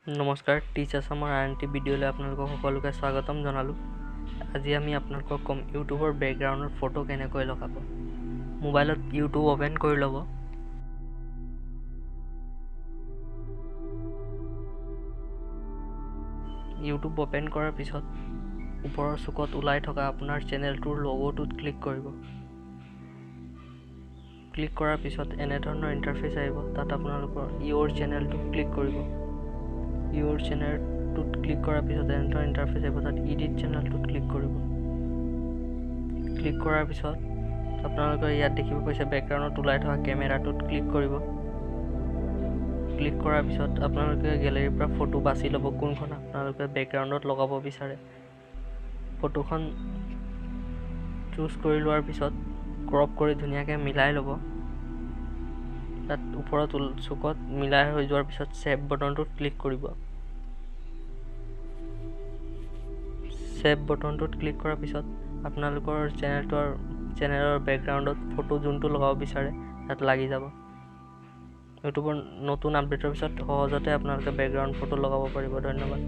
নমস্কাৰ, টিচ আছামৰ আন এটি ভিডিঅ'লৈ আপোনালোকক সকলোকে স্বাগতম জনালোঁ। আজি আমি আপোনালোকক ক'ম ইউটিউবৰ বেকগ্ৰাউণ্ডত ফটো কেনেকৈ লগাব। মোবাইলত ইউটিউব অ'পেন কৰি ল'ব। ইউটিউব অ'পেন কৰাৰ পিছত ওপৰৰ চুকত ওলাই থকা আপোনাৰ চেনেলটোৰ লগ'টোত ক্লিক কৰিব। ক্লিক কৰাৰ পিছত এনেধৰণৰ ইণ্টাৰফেচ আহিব। তাত আপোনালোকৰ ইয়ৰ চেনেলটো ক্লিক কৰিব। ইয়ৰ চেনেলটোত ক্লিক কৰাৰ পিছত এনেধৰণৰ ইণ্টাৰফেচ আহিব। তাত ইডিট চেনেলটোত ক্লিক কৰিব। ক্লিক কৰাৰ পিছত আপোনালোকে ইয়াত দেখিব পাইছে বেকগ্ৰাউণ্ডত ওলাই থকা কেমেৰাটোত ক্লিক কৰিব। ক্লিক কৰাৰ পিছত আপোনালোকে গেলেৰীৰ পৰা ফটো বাছি ল'ব, কোনখন আপোনালোকে বেকগ্ৰাউণ্ডত লগাব বিচাৰে। ফটোখন চুজ কৰি লোৱাৰ পিছত ক্ৰপ কৰি ধুনীয়াকৈ মিলাই ল'ব। তাত ওপৰত চুকত মিলাই হৈ যোৱাৰ পিছত ছেভ বটনটোত ক্লিক কৰিব। ছেভ বটনটোত ক্লিক কৰাৰ পিছত আপোনালোকৰ চেনেলৰ বেকগ্ৰাউণ্ডত ফটো যোনটো লগাব বিচাৰে তাত লাগি যাব। ইউটিউবৰ নতুন আপডেটৰ পিছত সহজতে আপোনালোকে বেকগ্ৰাউণ্ড ফটো লগাব পাৰিব। ধন্যবাদ।